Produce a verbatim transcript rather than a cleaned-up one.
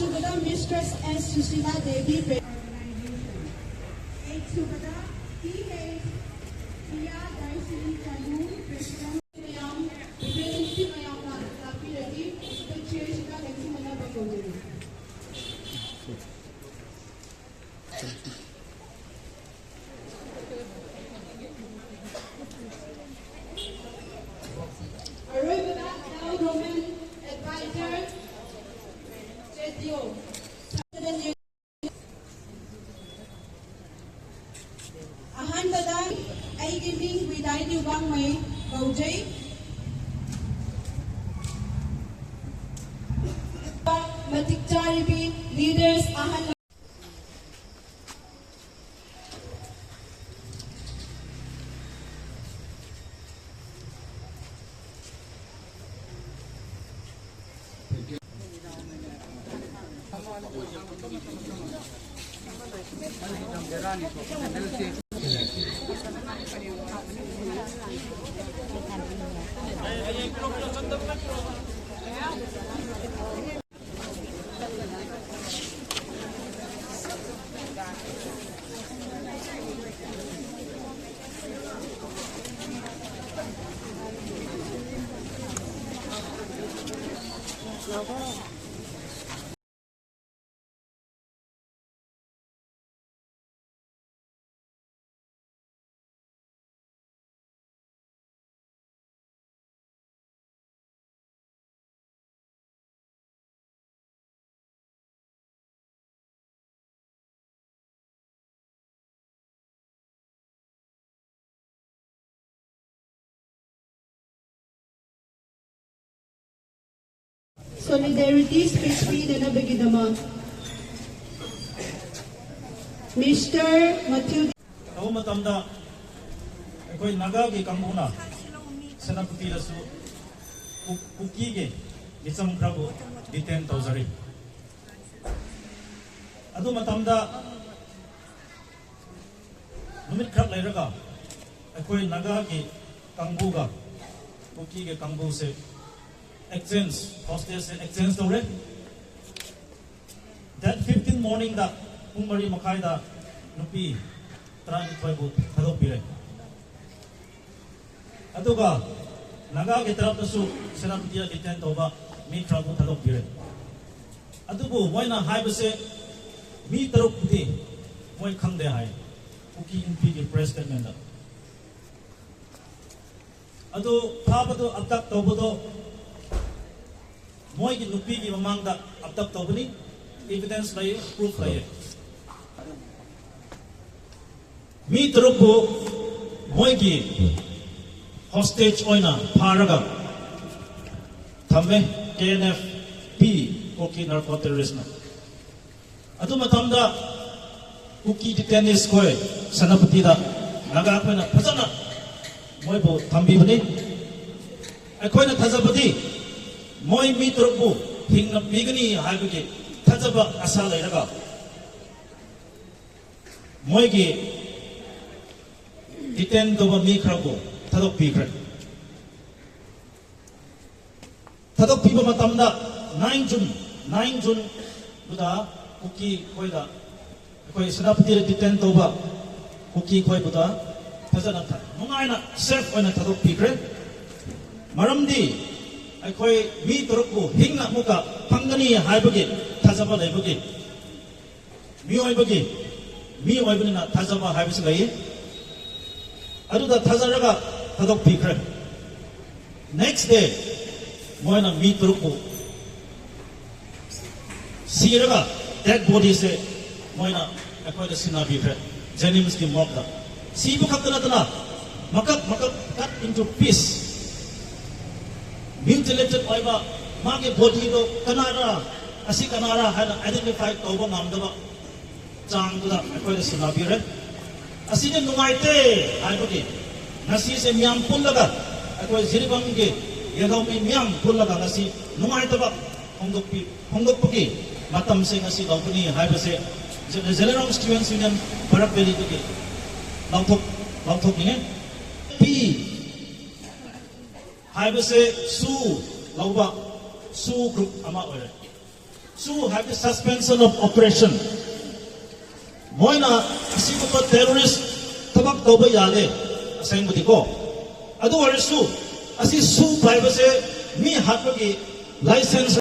ꯑꯍꯨꯝꯁꯨꯕꯗ Mistress S Sushila Devi, ꯄꯦ-, organisation. ꯑꯩꯠꯁꯨꯕꯗ Th Priya ꯗꯥꯏꯁꯤꯅꯤ ꯆꯅꯨ, president. ꯃꯌꯥꯝ, ꯔꯤꯄ꯭ꯔꯦꯖꯦꯟꯇꯦꯇꯤꯚ ꯃꯌꯥꯝꯅ ꯂꯥꯛꯄꯤꯔꯗꯤ ꯃꯁꯤꯗ ꯆꯤꯌꯔꯁꯤꯗ ꯂꯦꯡꯁꯤꯟꯅꯅꯕ ꯀꯧꯖꯔꯤ꯫ ꯑꯔꯣꯏꯕꯗ L Roman, Advisor, J D O꯫ ꯑꯍꯥꯟꯕꯗ ꯑꯩꯒꯤ ꯃꯤꯡ ꯋꯤꯗꯥꯏ ꯅ꯭ꯌꯨꯕꯥꯡꯃꯩ ꯀꯧꯖꯩ꯫ ꯃꯇꯤꯛ ꯆꯥꯔꯤꯕꯤ ꯂꯤꯗꯔꯁ ꯑꯍꯜ Solidarity speech ꯄꯤꯅꯅꯕꯒꯤꯗꯃꯛ Mister Matthew꯫ ꯇꯧꯕ ꯃꯇꯝꯗ ꯑꯩꯈꯣꯏ ꯅꯥꯒꯥꯒꯤ ꯀꯥꯡꯕꯨꯅ ꯁꯦꯅꯥꯄꯇꯤꯗꯁꯨ ꯀꯨ-, ꯀꯨꯀꯤꯒꯤ ꯃꯤꯆꯝ ꯈꯔꯕꯨ ꯗꯤꯇꯦꯟ ꯇꯧꯖꯔꯤ꯫ ꯑꯗꯨ ꯃꯇꯝꯗ ꯅꯨꯃꯤꯠ ꯈꯔ ꯂꯩꯔꯒ ꯑꯩꯈꯣꯏ ꯅꯥꯒꯥꯒꯤ ꯀꯥꯡꯕꯨꯒ ꯀꯨꯀꯤꯒꯤ ꯀꯥꯡꯕꯨꯁꯦ ꯑꯦꯛꯆꯦꯟꯖ, ꯍꯣꯁꯇꯦꯖꯁꯦ ꯑꯦꯛꯆꯦꯟꯖ ꯇꯧꯔꯦ꯫ That fifteen morningꯗ ꯄꯨꯡ ꯃꯔꯤ ꯃꯈꯥꯏꯗ ꯅꯨꯄꯤ ꯇꯔꯥꯅꯤꯊꯣꯏꯕꯨ ꯊꯥꯗꯣꯛꯄꯤꯔꯦ꯫ ꯑꯗꯨꯒ ꯅꯥꯒꯥꯒꯤ ꯇꯔꯞꯇꯁꯨ ꯁꯦꯅꯥꯄꯇꯤꯗ detain ꯇꯧꯕ ꯃꯤ ꯈꯔꯕꯨ ꯊꯥꯗꯣꯛꯄꯤꯔꯦ꯫ ꯑꯗꯨꯕꯨ ꯃꯣꯏꯅ ꯍꯥꯏꯕꯁꯦ ꯃꯤ ꯇꯔꯨꯛꯄꯨꯗꯤ ꯃꯣꯏ ꯈꯪꯗꯦ ꯍꯥꯏ, ꯀꯨꯀꯤ ꯏꯟꯄꯤꯒꯤ press statementꯗ꯫ ꯑꯗꯨ ꯐꯥꯕꯗꯣ, abduct ꯇꯧꯕꯗꯣ ꯃꯣꯏꯒꯤ ꯅꯨꯄꯤꯒꯤ ꯃꯃꯥꯡꯗ abduct ꯇꯧꯕꯅꯤ, evidence ꯂꯩ, proof ꯂꯩ꯫ ꯃꯤ ꯇꯔꯨꯛꯄꯨ ꯃꯣꯏꯒꯤ hostage ꯑꯣꯏꯅ ꯐꯥꯔꯒ ꯊꯝꯃꯦ, K N F P, ꯀꯨꯀꯤ narco terroristꯅ꯫ ꯑꯗꯨ ꯃꯇꯝꯗ ꯀꯨꯀꯤ detainees ꯈꯣꯏ ꯁꯦꯅꯥꯄꯇꯤꯗ ꯅꯥꯒꯥ ꯈꯣꯏꯅ ꯐꯖꯅ ꯃꯣꯏꯕꯨ ꯊꯝꯕꯤꯕꯅꯤ꯫ ꯑꯩꯈꯣꯏꯅ ꯊꯥꯖꯕꯗꯤ ꯃꯣꯏ ꯃꯤ ꯇꯔꯨꯛꯄꯨ ꯍꯤꯡꯅ ꯄꯤꯒꯅꯤ ꯍꯥꯏꯕꯒꯤ ꯊꯥꯖꯕ ꯑꯁꯥ ꯂꯩꯔꯒ ꯃꯣꯏꯒꯤ detain ꯇꯧꯕ ꯃꯤ ꯈꯔꯕꯨ ꯊꯥꯗꯣꯛꯄꯤꯈ꯭ꯔꯦ꯫ ꯊꯥꯗꯣꯛꯄꯤꯕ ꯃꯇꯝꯗ nine June, nine Juneꯗꯨꯗ ꯀꯨꯀꯤ ꯈꯣꯏꯗ, ꯑꯩꯈꯣꯏ ꯁꯦꯅꯥꯄꯇꯤꯗ detain ꯇꯧꯕ ꯀꯨꯀꯤ ꯈꯣꯏꯕꯨꯗ ꯐꯖꯅ ꯊ-, ꯅꯨꯡꯉꯥꯏꯅ safe ꯑꯣꯏꯅ ꯊꯥꯗꯣꯛꯄꯤꯈ꯭ꯔꯦ꯫ ꯃꯔꯝꯗꯤ ꯑꯩꯈꯣꯏ ꯃꯤ ꯇꯔꯨꯛꯄꯨ ꯍꯤꯡꯅ ꯑꯃꯨꯛꯀ ꯐꯪꯒꯅꯤ ꯍꯥꯏꯕꯒꯤ ꯊꯥꯖꯕ ꯂꯩꯕꯒꯤ꯫ ꯃꯤꯑꯣꯏꯕꯒꯤ, ꯃꯤ ꯑꯣꯏꯕꯅꯤꯅ ꯊꯥꯖꯕ ꯍꯥꯏꯕꯁꯤ ꯂꯩ꯫ ꯑꯗꯨꯗ ꯊꯥꯖꯔꯒ ꯊꯥꯗꯣꯛꯄꯤꯈ꯭ꯔꯦ꯫ Next day ꯃꯣꯏꯅ ꯃꯤ ꯇꯔꯨꯛꯄꯨ ꯁꯤꯔꯒ dead bodyꯁꯦ ꯃꯣꯏꯅ ꯑꯩꯈꯣꯏꯗ ꯁꯤꯟꯅꯕꯤꯈ꯭ꯔꯦ JNIMSꯀꯤ morgueꯗ꯫ ꯁꯤꯕ ꯈꯛꯇ ꯅꯠꯇꯅ ꯃꯀꯛ ꯃꯀꯛ, cut into piece, mutilated ꯑꯣꯏꯕ, ꯃꯥꯒꯤ bodyꯗꯣ ꯀꯅꯥꯔ, ꯑꯁꯤ ꯀꯅꯥꯔ ꯍꯥꯏꯅ identify ꯇꯧꯕ ꯉꯝꯗꯕ ꯆꯥꯡꯗꯨꯗ ꯑꯩꯈꯣꯏꯗ ꯁꯤꯟꯅꯕꯤꯔꯦ꯫ ꯑꯁꯤꯗꯤ ꯅꯨꯡꯉꯥꯏꯇꯦ ꯍꯥꯏꯕꯒꯤ ꯉꯁꯤꯁꯦ ꯃꯤꯌꯥꯝ ꯄꯨꯜꯂꯒ, ꯑꯩꯈꯣꯏ ꯖꯤꯔꯤꯕꯥꯝꯒꯤ ꯌꯦꯜꯍꯧꯃꯤ ꯃꯤꯌꯥꯝ ꯄꯨꯜꯂꯒ ꯉꯁꯤ ꯅꯨꯡꯉꯥꯏꯇꯕ ꯐꯣꯡꯗꯣꯛꯄꯤ-, ꯐꯣꯡꯗꯣꯛꯄꯒꯤ ꯃꯇꯝꯁꯦ ꯉꯁꯤ ꯂꯧꯕꯅꯤ ꯍꯥꯏꯕꯁꯦ ꯖꯦ-, Zeliangrong Students Union ꯕꯔꯛ ꯚꯦꯂꯤꯗꯒꯤ ꯂꯥꯎꯊꯣꯛ-, ꯂꯥꯎꯊꯣꯛꯅꯤꯡꯉꯦ꯫ ꯄꯤ ꯍꯥꯏꯕꯁꯦ ꯁꯨ ꯂꯧꯕ, ꯁꯨ group ꯑꯃ ꯑꯣꯏꯔꯦ꯫ ꯁꯨ ꯍꯥꯏꯕꯗꯤ suspension of operation꯫ ꯃꯣꯏꯅ ꯑꯁꯤꯒꯨꯝꯕ terrorist ꯊꯕꯛ ꯇꯧꯕ ꯌꯥꯗꯦ ꯑꯁꯦꯡꯕꯗꯤꯀꯣ꯫ ꯑꯗꯨ ꯑꯣꯏꯔꯁꯨ ꯑꯁꯤ ꯁꯨ ꯄꯥꯏꯕꯁꯦ ꯃꯤ ꯍꯥꯠꯄꯒꯤ license